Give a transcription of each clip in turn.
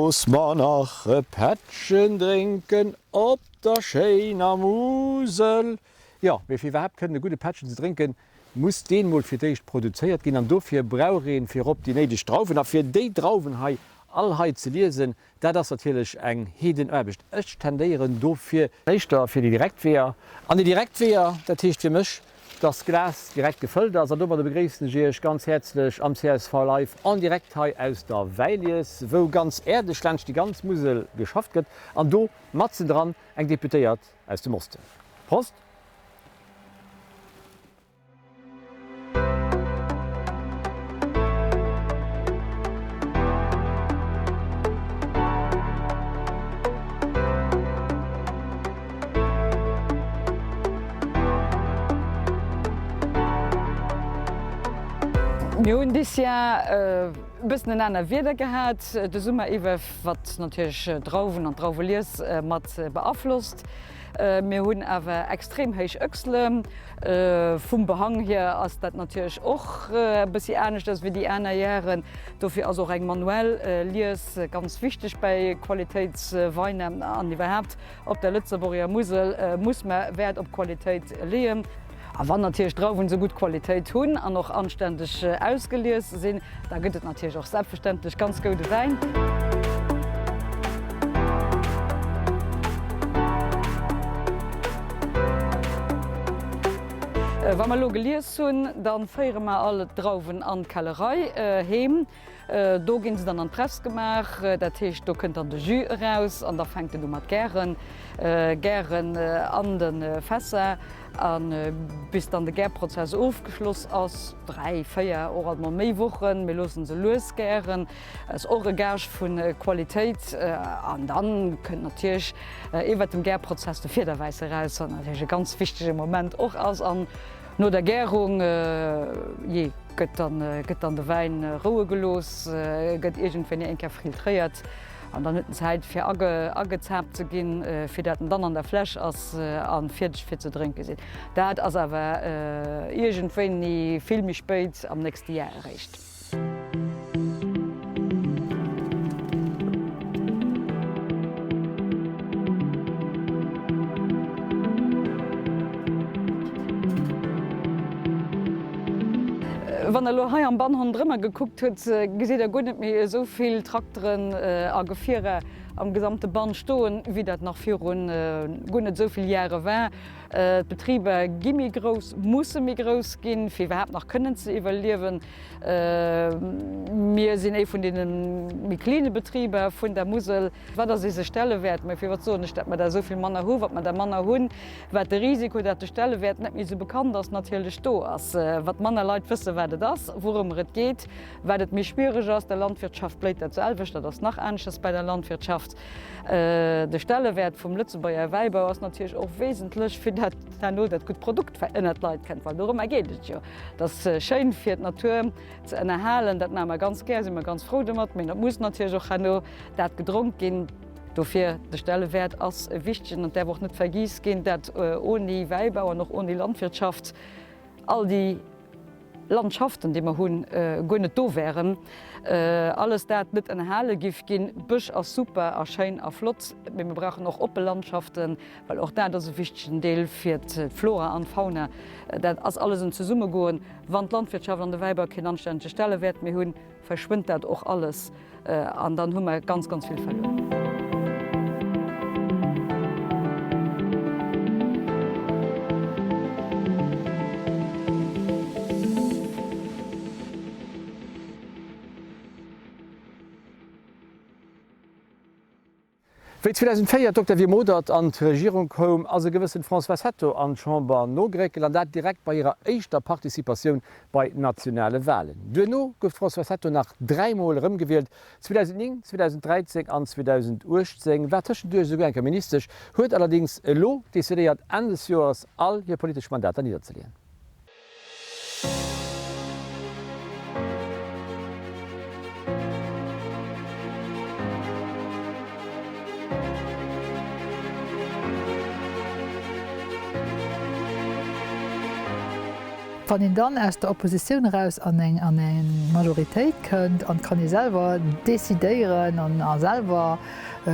Looss mer nach e Pättchen drénken op der schéiner Musel. Jo, mee fir iwwerhaapt kënnen e gudde Pättchen ze drénken, muss deen mol fir d'éischt produzéiert ginn. An dofir brauch een virop déi néideg Drauwen. A fir déi Drauwen hei all hei ze liesen, Dat ass natierlech eng Heedenaarbecht. Ech tendéieren dofir éischter fir déi direkt Weeër. An déi direkt Weeër, dat heescht fir mech, dass d'Glas direkt gefëllt ass. An domadder begréissen ech Iech ganz häerzlech am csv Live en direct hei aus der Wäilies, wou ganz äerdeg laanscht déi ganz Musel geschafft gëtt an do matzendran eng Deputéiert aus dem Osten. Prost! Mir hunn dis Jahr e bëssen en aner Wieder gehat de Summer iwwer, wat natierlech d'Drauwen an d'Drauwelies mat beaflosst. Mir hunn awer extrem héich Öchsele. Vum Behang hier ass dat natierlech och e bëssi aneschters wéi déi aner Jaren. Dofir ass och eng manuell Lies ganz wichteg bäi Qualitéitsweiner an iwwerhaapt op der Lëtzebuerger Musel muss mer Wäert op Qualitéit leeën. A wann natierlech d'Drauwen esou gutt Qualitéit hunn an och anständeg ausgelies sinn, da gëtt et natierlech och selbstverständlech ganz goude Wäin. Wa mer elo gelies hunn, da féiere mer all d'Drauwen an d'Kellerei heem. Do ginn se dann an d'Press gemaach, dat heescht do kënnt dann de Jus eraus an da fänkt en u mat gären, gären an de Fässer a bis dann de Gärprozess ofgeschloss ass, 3, 4, och alt mol méi Wochen. Mir loosse se lues gären, ass och e Gage vu Qualitéit. An dann kënnt natierlech iwwert dem Gärprozess de Fiederwäiss eraus, wat natierlech e ganz wichtege Moment och ass. An No der Gärung, jee, gëtt dann, gëtt dann de Wäin roue gelooss, gëtt iergendwéini eng Kéier filtréiert an dann huet en Zäit fir age, agezaapt ze ginn, fir dat en dann an der Fläsch ass a fierdeg fir ze drénke sinn. Dat ass awer iergendwéini vill méi spéit am nächste Jar eréischt. Wann der elo hei am Bann ronderëmmer gekuckt hutt, gesitt der guer net méi esou vill Trakteren a Gefierer am gesamte Bann stoen, wéi dat nach virun guer net esou vill Jahre war. D'Betriber gi méi grouss, musse méi grouss ginn, fir iwwerhaapt nach kënnen ze iwwerliewen. Mir sinn ee vun deene méi kleene Betriber vun der Musel. Wat ass eise Stellewäert? Mä firwat soen ech, dat mer der esou vill manner hu? Wat mer der manner hunn, wat de Risiko, dat de Stellewäert net méi esou bekannt ass, natierlech do ass. Wat manner Leit wësse wat et ass, wourëmmer et geet, wat et méi schwiereg ass. Der Landwirtschaft bléit dat selwecht, dat ass nach aneschters bei der Landwirtschaft. De Stellewäert vum Lëtzebuerger Wäibau ass natierlech och wesentlech, fir dat herno dat gutt Produkt ënnert d'Leit kënnt, well dorëmmer geet et jo. Et ass schéin fir d'Natur ze ënnerhalen, dat maache mer ganz gär, si mer ganz frou domat, mee et muss natierlech och herno dat gedronk ginn. Dofir, de Stellewäert ass e wichtegen an et däerf och net vergiess ginn, dat ohni Wäibau an och ohni Landwirtschaft all déi Landschaften, déi mer hunn, guer net do wären, alles dat net ënnerhale giff ginn. Bësch ass super a schéin a flott, mee mir brauchen och oppe Landschaften, well och dat ass e wichtegen Deel fir d'Flora an d'Fauna. Dat ass alles en Zesummegoen. Wann d'Landwirtschaft an de Wäibau keen anstännege Stellewäert méi hunn, verschwënnt dat och alles an dann hu mer ganz, ganz vill verluer. Wéi 2004 d'Octavie Modert an d'Regierung koum, ass e gewëssen Françoise Hetto an d'Chamber nogeréckelt, an dat direkt bei hirer éischter Participatioun bei nationale Walen. Duerno gouf d'Françoise Hetto nach dräimol erëmgewielt, 2009, 2013 an 2018, war tëschenduerch esouguer eng Kéier Ministesch, huet allerdéngs elo decidéiert, Enn des Joers all hir politesch Mandater nidderzeleeën. Wann een dann aus der Oppositioun eraus an eng an eng Majoritéit kënnt an kann ee selwer decidéieren an a selwer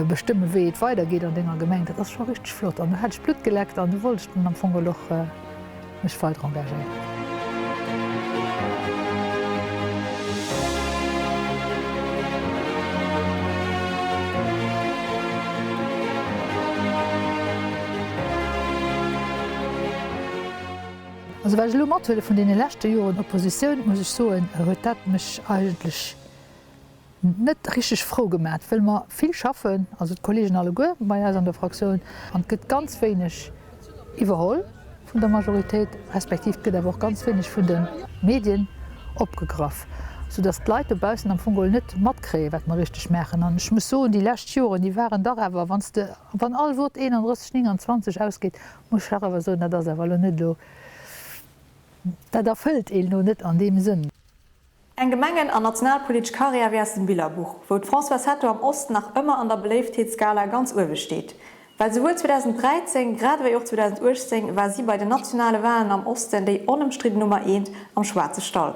bestëmmen, wéi et weidergeet an denger Gemeng, dat ass scho richteg flott. An do hat ech Blutt geleckt an do wollt ech dann am Fong geholl och mech weider engagéieren. Also wat ech elo mathuele vun deene leschte Joren Oppositioun, muss ech soen, huet dat mech eigentlech net richteg frou gemat, wëll mer vill schaffen, also d'Kollegen alleguer bei eis an der Fraktioun, an et gëtt ganz wéineg iwwerholl vun der Majoritéit, respektiv et gëtt awer och ganz wéineg vun de Medien opgegraff, soudass d'Leit dobaussen am Fong geholl net matkréien, wat mer richteg maachen. An ech muss soen, déi lescht Joren, déi waren dach awer, wann s de, wann all Wort 31, 29 ausgeet, muss ech dach awer soen, dat ass awer elo net elo, dat erfëllt een elo net an deem Sënn. Eng gemengen an nationalpolitesch Karriär wéi aus dem Billerbuch, wou d'Françoise Hetto am Osten nach ëmmer an der Beléiftheetsskala ganz uewe steet. Well souwuel 2013 grad ewéi och 2018 war si bei den nationale Walen am Osten déi onëmstridden Nummer eent am schwaarze Stall.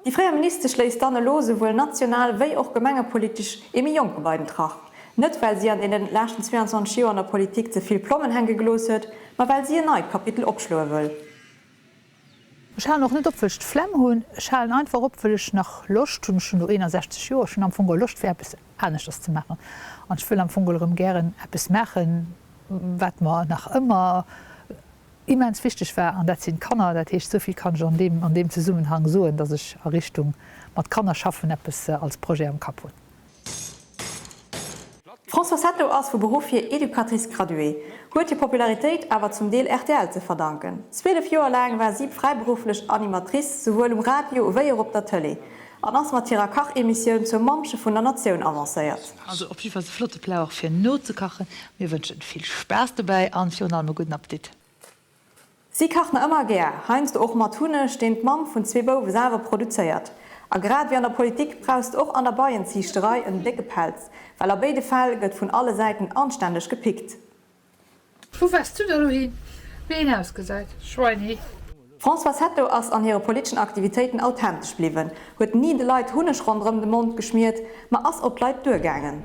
Déi fréier Ministesch léisst dann elo souwuel national wéi och gemengepolitesch ee méi Jonke bei den Trach. Net well si an deenen leschten 22 Joer an der Politik ze vill Plommen hänke gelooss huet, ma well si en neit Kapitel opschloe wëll. Ech halen och net op, wëll ech d'Flemm hunn. Ech halen einfach op, wëll ech nach Loscht hunn. Ech hunn elo 61 Joer, ech hunn am Fong geholl Loscht, fir eppes aneschters ze maachen. An ech wëll am Fong geholl erëm gären eppes maachen, wat mer nach ëmmer immens wichteg war, an dat sinn d'Kanner. Dat heescht, esou vill kann ech an deem, an deem Zesummenhang soen, dass ech a Richtung mat Kanner schaffen eppes als Projet am Kapp hunn. D'Françoise Hetto ass vu Beruff hier Educatrice graduée, huet hir Popularitéit awer zum Deel rtl ze verdanken. 12 Joer laang war si fräiberufflech Animatrice, souwuel um Radio wéi och op der Tëlee, an ass mat hirer Kachemissioun zur Mammche vun der Natioun avancéiert. Also op jiddefalls e flotte Plat och fir nozekachen. Mir wënschen vill Spaass dobäi an virun allem e gudden Appetit. Si kacht nach ëmmer gär, heiansdo och mat Hunneg, deen d'Mamm vun zwee Bouwe selwer produzéiert. A grad wéi an der Politik brauchs de och an der Beienziichterei en décke Pelz, well a béide Fäll gëtt vun alle Säiten anstänneg gepickt. Wou waars du da lo hin? Wéi een ausgesäit, Schweini. D'Françoise Hetto ass an hire politeschen Aktivitéiten authentesch bliwwen, huet ni de Leit Hunneg ronderëm de Mond geschmiert, ma ass op d'Leit duergaangen.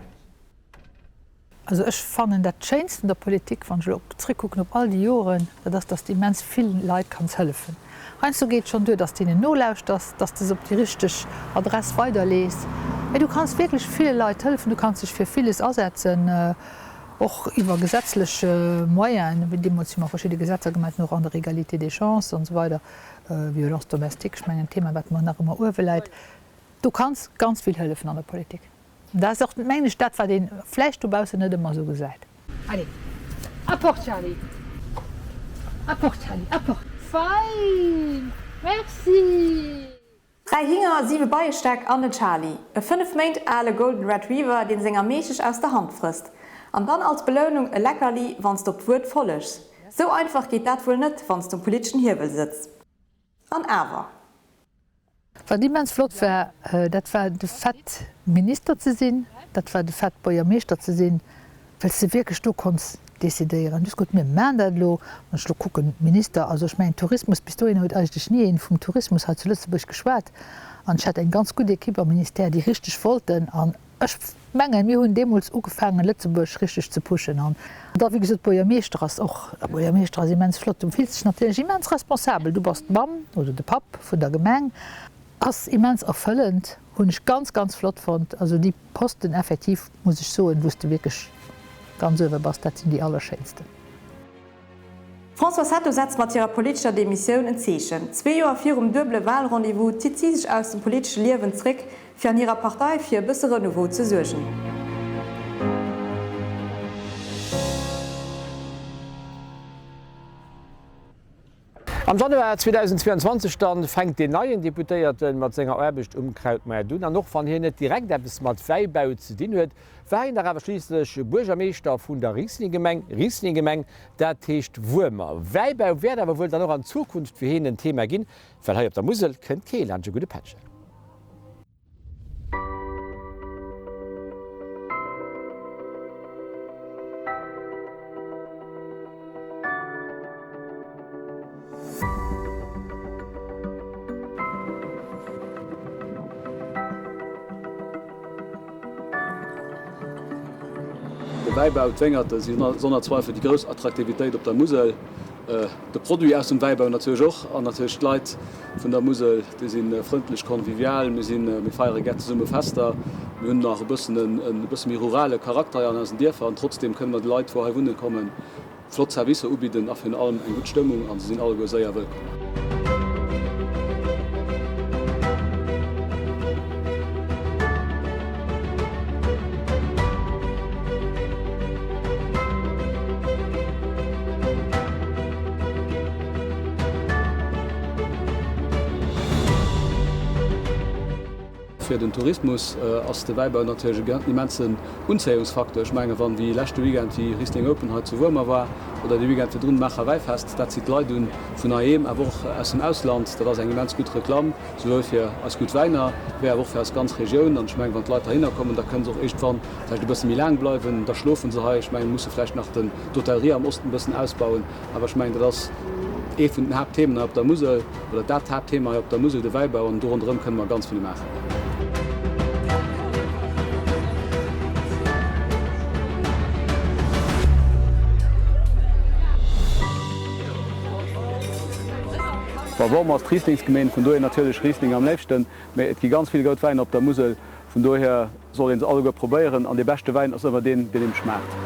Also ech fannen dat Schéinst un der Politik, wann ech elo zréckkucken op all déi Joren, dat ass, dass de immens vill Leit kanns hëllefen. Heiansdo geet et schonn duer, dass de hinnen nolauschters, dass de se op déi richteg Adress weiderlees. Mee du kanns wierklech ville Leit hëllefen, du kanns dech fir villes asetzen, och iwwer gesetzlech Moyenen, wéi deemools hu mer verschidde Gesetzer gemaach, och an der Égalité des chances an esou weider, Violence domestique, ech mengen en Thema, wat mer nach ëmmer uewe läit. Du kanns ganz vill hëllefen an der Politik. Dat ass och, mengen ech, dat, wat ee vläicht dobaussen net ëmmer esou gesäit. Allez, apport Charly, apport Charly, apport. Fein, merci. Dräi Hinger, siwe Beiestäck an den Charly, e 5 Méint ale Golden Retriever, deen senger Meeschtesch aus der Hand frësst. An dann als Belounung e Leckerli, wann s de op d'Wuert follegs. Sou einfach geet dat wuel net, wann s de um politeschen Hiewel sëtz. An awer. Wat immens flott war, dat war de Fait, Minister ze sinn, dat war de Fait, Buergermeeschter ze sinn, well s de wierklech do konns decidéieren. Du hues gesot, mir maachen dat elo. Wann ech elo kucken, Minister, also ech mengen Tourismus, bis dohin huet eigentlech ni een vum Tourismus hei zu Lëtzebuerg geschwat. An ech hat eng ganz gutt Equipe am Ministère, déi richteg wollten. An ech mengen, mir hunn deemools ugefaangen, Lëtzebuerg richteg ze pushen. An da, wéi gesot, Buergermeeschter ass och, Buergermeeschter ass immens flott. Du fills dech natierlech immens responsabel. Du bass d'Mamm oder de Papp vun der Gemeng. Ass immens erfëllend, hunn ech ganz, ganz flott fonnt. Also déi Posten effektiv, muss ech soen, wou s de wierklech ganz uewe bass, dat sinn déi allerschéinsten. D'Françoise Hetto setzt mat hirer politescher Demissioun en Zeechen. Zwee Joer virum duebele Walrendez-vous zitt si sech aus dem politesche Liewen zréck, fir an hirer Partei fir e bësse Renouveau ze suergen. Am Januar 2022 dann fänkt deen neien Deputéierte mat senger Aarbecht um Krautmaart un. An och wann hien net direkt eppes mat Wäibau ze dinn huet, war hien dach awer schliisslech Buergermeeschter vun der Riesling-Gemeng. Riesling-Gemeng, dat heescht Wuermer. Wäibau wäert awer wuel dann och an Zukunft fir hien en Thema ginn, well hei op der Musel kënnt kee laanscht e gudde Pättchen. De Wäibau, d'Wéngerte si sonner Zweifel déi grouss Attraktivitéit op der Musel. De Produit aus dem Wäibau natierlech och an natierlech d'Leit vun der Musel, déi si frëndlech, convivial. Mir sinn, mir feiere gär zesumme Fester. Mir hunn nach e bëssen en e bësse méi rurale Charakter hei an eisen Dierfer an trotzdeem kënne mer de Leit, wou hei wunne kommen, flott Servicer ubidden a virun allem eng gutt Stëmmung a se sinn alleguer séier wëllkomm. Fir den Tourismus ass de Wäibau natierlech e immensen Unzéiungsfacteur. Ech menge wann wéi leschte Weekend déi Riesling Open hei zu Wuermer war oder de Weekend virdrun d'Maacher Wäifest, dat zitt Leit un vun heiheem awer och aus dem Ausland. Dat ass eng immens gutt Reklamm, souwuel fir eis gutt Wäiner wéi awer och fir eis ganz Regioun. An ech mengen, wann d'Leit heihinner kommen, da kënne se och iergendwann vläicht e bësse méi laang bleiwen, da schlofe se hei. Ech mengen, mir musse vläicht nach den d'Hotellerie am Osten e bëssen ausbauen. Awer ech mengen, dat ass ee vun den Haaptthemen hei op der Musel, oder dat Haaptthema hei op der Musel, de Wäibau, an do ronderëm kënne mer ganz vill maachen. Bon, Wormer ass d'Rieslingsgemeen, vun dohier natierlech Riesling am léifsten, mee et gi ganz vill goud Wäiner op der Musel. Vun dohier soll een se alleguer probéieren an dee beschte Wäin ass ëmmer deen, deen eem schmaacht.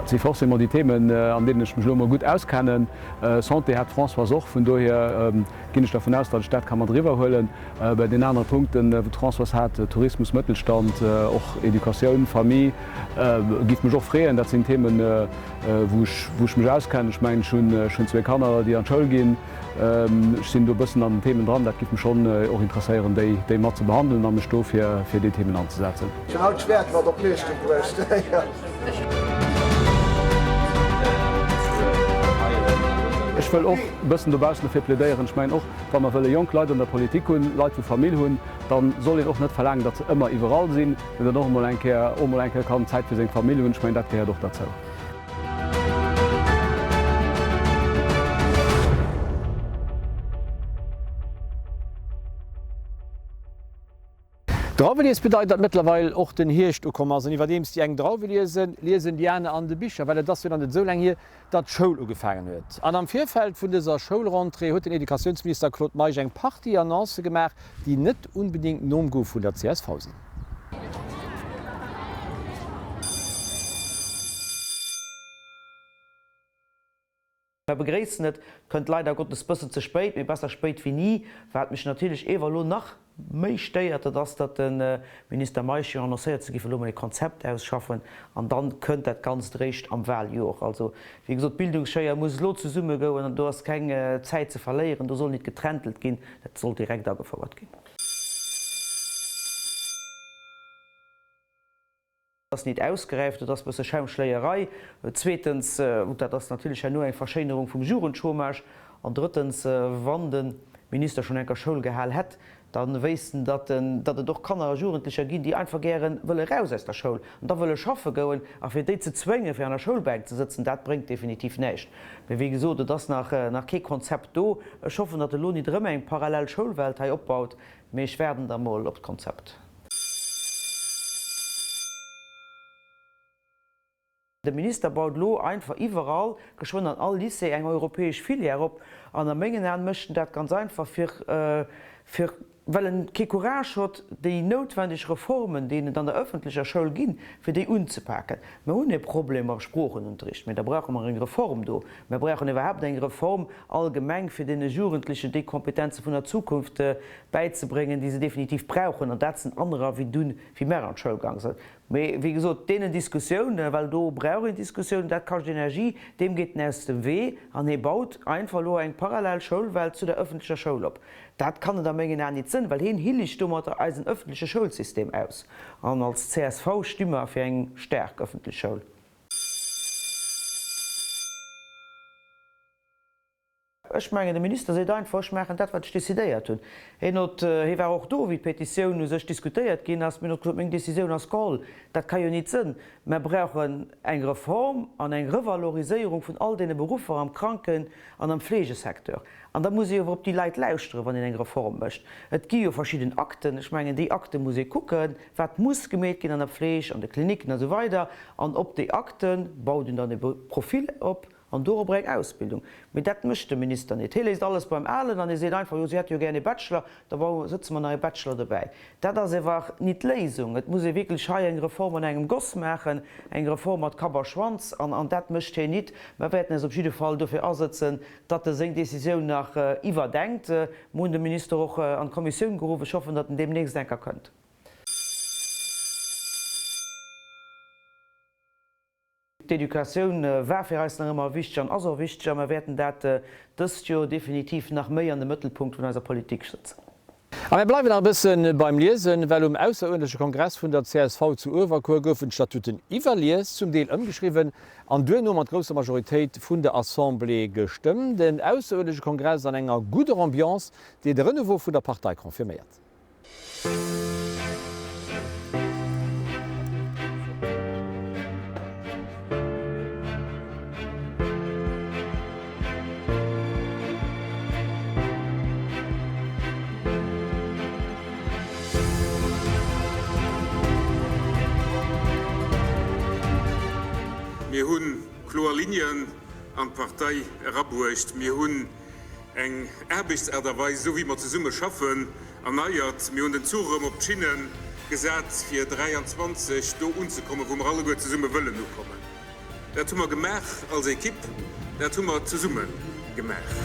Et si forcément déi Themen, an deenen ech mech elo emol gutt auskennen. Santé hat d'Françoise och, vun dohier ginn ech dervun aus, datt ech dat ka mat eriwwer huelen. Bei den anere Punkten, wou d'Françoise hat, Tourismus, Mëttelstand, och Educatioun, Famille, giff mech och freeën. Dat sinn Themen, wou ech, wou ech mech auskennen. Ech mengen, ech hunn, ech hunn zwéi Kanner, déi an d'Schoul ginn. Ech sinn do e bëssen an den Themen dran. Dat giff mech schonn och interesséieren, déi, déi mat ze behandelen a mech do fir, fir déi Themen anzesetzen. Ech hunn haut d'Schwäert mat op Leeschtung bruecht. Ech wëll och e bëssen dobaussen dofir plädéieren. Ech mengen och, wa mer wëlle jonk Leit an der Politik hunn, Leit wou Famill hunn, da soll een och net verlaangen, datt se ëmmer iwwerall sinn, mee dann och emol eng Kéier, och emol eng Kéier kann Zäit fir seng Famill hunn. Ech mengen, dat gehéiert och derzou. Drauwelies bedeit, datt mëttlerweil och den Hierscht ukomm ass. An iwwerdeems déi eng Drauwe liesen, liesen déi aner an de Bicher, well et ass jo nach net esou laang hier, datt d'Schoul ugefaangen huet. An am Virfeld vun dëser Schoulrentrée huet den Educatiounsminister Claude Meisch eng Partie Annoncë gemaach, déi net unbedéngt nom Goût vun der csv sinn. Mer begréissen et, kënnt leider Gottes bëssen ze spéit, mee besser spéit wéi ni. Wat mech natierlech ewer elo nach méi stéiert, dat ass, datt de Minister Meisch jo annoncéiert, se géif elo mol e Konzept ausschaffen an dann kënnt dat Ganzt eréischt am Wahljoer. Also, wéi gesot, d'Bildungsschéier muss elo zesummegoen an do ass keng Zäit ze verléieren, do soll nit geträntelt ginn, dat soll direkt agefouert ginn. Ass nit ausgeräift, et ass bësse Schaumschléierei. Zweetens, dat ass natierlech herno eng Verschéinerung vum Jugendchômage. An drëttens, wann de Minister schonn enker Schoul gehal hätt, da wéisst en, datt datt et och Kanner a Jugendlecher ginn, déi einfach gäre wëlle raus aus der Schoul an da wëlle schaffe goen. A fir déi ze zwéngen, fir an der Schoulbänk ze sëtzen, dat bréngt definitiv näischt. Mee wéi gesot, et ass nach nach kee Konzept do. Ech hoffen, datt elo nit erëm eng parallel Schoulwelt hei opbaut, mee ech waarden da mol op d'Konzept. De Minister baut elo einfach iwwerall, geschwënn an all Lycée, eng europäesch Filière op. An a mengen Aen mécht en dat ganz einfach, fir, fir, well en kee Courage hott, déi noutwendeg Reformen, déi et an der öffentlecher Schoul ginn, fir déi unzepaken. Mer hunn e Problem mam Sproochenunterricht, mä da brauche mer eng Reform do. Mer brauchen iwwerhaapt eng Reform allgemeng, fir deene Jugendlechen déi Kompetenze vun der Zukunft bäizebréngen, déi se definitiv brauchen, an dat sinn anerer wéi dunn, wéi mär an d'Schoul gaang sinn. Mee wéi gesot, deenen Diskussiounen, well do brauch een Diskussiounen, dat kascht Energie, deem geet en aus dem Wee an hee baut einfach elo eng parallel Schoulwelt zu der ëffentlecher Schoul op. Dat kann et a mengen Aen nit sënn, well heen hillegt domatter eisen ëffentleche Schoulsystem aus. An als csv sti mer fir eng staark ëffentlech Schoul. Ech mengen, de Minister seet einfach, ech maachen dat, wat ech decidéiert hunn. Hien huet, hie war och do, wéi d'Petitioun u sech diskutéiert ginn ass, mee en huet gesot, meng Decisioun ass geholl. Dat ka jo nit sënn. Mer brauchen eng Reform an eng Revaloriséierung vun all deene Beruffer am Kranken an am Fleegesecteur. An da muss ee jo awer op déi Leit lauschteren, wann een eng Reform mécht. Et gi jo verschidden Akten. Ech mengen, déi Akte muss ee kucken, wat muss gemeet ginn an der Fleeg, an de Klinicken a sou weider. An op déi Akte baut een dann e Profil op an dorobber eng Ausbildung. Mee dat mécht de Minister net. Hie léisst alles beim Alen an hie seet einfach, jo si hätt jo gär ee Bachelor, da sëtze mer nach ee Bachelor dobäi. Dat ass ewer nit d'Léisung. Et muss ee wierklech hei eng Reform an engem Goss maachen, eng Reform mat Kapp a Schwanz, an an dat mécht hien nit. Mer wäerten eis op jidde Fall dofir asëtzen, datt e seng Décisioun nach iwwerdenkt. Mer hunn de Minister och an d'Kommissioun geruff. Ech hoffen, datt en deemnächst enker kënnt. D'Educatioun war fir eis nach ëmmer wichteg an ass och wichteg a mer wäerten dat dëst Joer definitiv nach méi an de Mëttelpunkt vun eiser Politik sëtzen. A mir bleiwen nach e bësse beim Liesen, well um ausseruerdentleche Kongress vun der csv zu Uewerkuer goufen d'Statuten iwwerlies, zum Deel ëmgeschriwwen an duerno mat grousser Majoritéit vun der Assemblée gestëmmt. En ausseruerdentleche Kongress an enger gudder Ambiance, déi de Renouveau vun der Partei confirméiert. Mir hu kloer Lignen an d'Partei erabruecht. Mir hunn Eng Aarbechtsaart a Weis, esou wéi mer zesumme schaffen, erneiert. Mir hunn den Zuch erëm op d'Schinne gesat, fir 23 do unzekommen, wou mer alleguer zesumme wëllen ukommen. Dat hu mer gemaach als Ekipp, dat hu mer zesumme gemaach.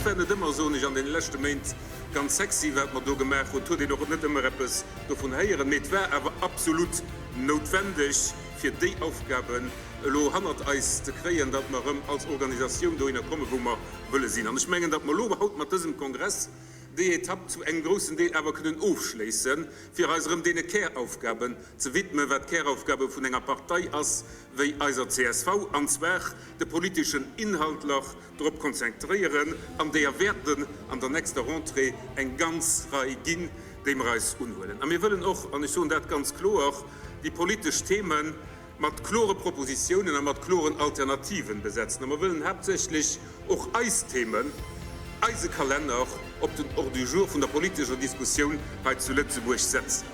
Et war net ëmmer, soen ech, an deene leschte Méint ganz sexy, wat mer do gemaach hunn. Et huet een och net ëmmer eppes dovun héieren, mee et war awer absolut noutwendeg. fir déi Aufgaben elo hannert eis ze kréien, datt mer erëm als Organisatioun dohinner kommen, wou mer wëlle sinn. An ech mengen, datt mer elo haut mat dësem Kongress déi Etapp zu engem groussen Deel awer kënnen ofschléissen, fir eis erëm deene Käraufgaben ze widmen, wat d'Käraufgabe vun enger Partei ass wéi eiser csv, an zwar de politeschen Inhaltler drop konzentréieren, an deeër wäerten an der nächster Rentrée eng ganz Rei ginn, déi mer eis unhuelen. A mir wëllen och, an ech soen dat ganz kloer, déi politesch Theme mat klore Propositiounen a mat kloren Alternativen besetzen. A mer wëllen haaptsächlech och eis Themen, eise Kalenner op den Ordre du jour vun der politescher Diskussioun hei zu Lëtzebuerg setzen.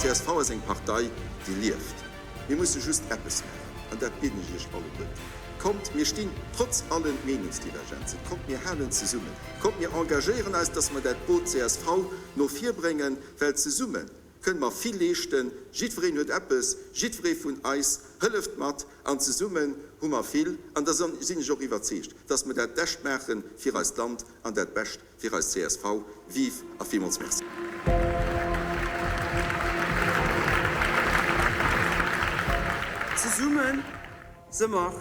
Csv ass eng Partei, déi lieft. Mir musse just eppes maachen, an dat bieden ech Iech alleguerten, Kommt, mir stinn trotz allen Meenungsdivergenzen, kommt, mir halen zesummen, kommt, mir engagéieren eis, dass mer dat Boot csv no vir bréngen, well zesumme kënne mer vill leeschten. Jiddwereen huet eppes, jiddweree vun eis hëlleft mat, an zesummen hu mer vill. An da sinn ech och iwwerzeegt, dass mer dat Bescht maache fir eist Land an dat Bescht fir eis csv. Vive a villmools Merci. Zesumme si mer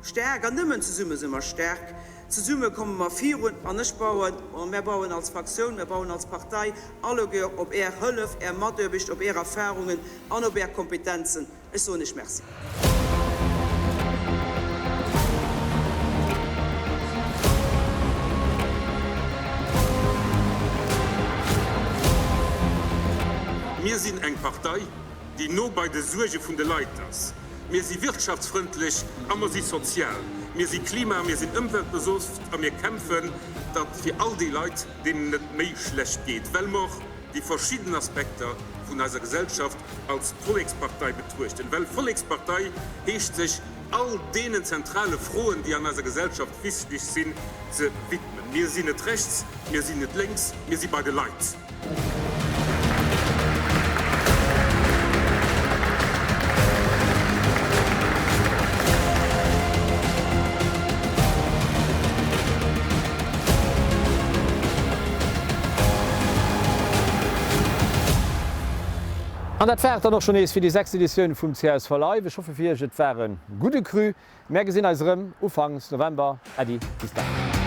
staark an nëmmen zesumme si mer staark. Zesumme komme mer virun an ech bauen, oder mär bauen als Fraktioun, mär bauen als Partei alleguer op Är Hëllef, Är Mataarbecht, op Är Erfahrungen an op Är Kompetenzen. Ech soen Iech Merci. Mir sinn eng Partei, déi no bei de Suerge vun de Leit ass. Mir si wirtschaftsfrëndlech a mer si sozial. Mir si klima a mir sinn ëmweltbewosst a mir kämpfen, datt fir all déi Leit, deenen et méi schlecht geet, well mer déi verschidden Aspekter vun eiser Gesellschaft als Vollekspartei betruechten, well Vollekspartei heescht sech all deenen zentrale Froen, déi an eiser Gesellschaft wichteg sinn, ze widmen. Mir sinn net rechts, mir sinn net lénks, mir si bei de Leit. An dat war et dann och schonn nees fir déi sechst Editioun vum csv Live. Ech hoffe fir iech et war e gudde Cru. Mär gesinn eis erëm Ufanks November. Äddi, bis dann.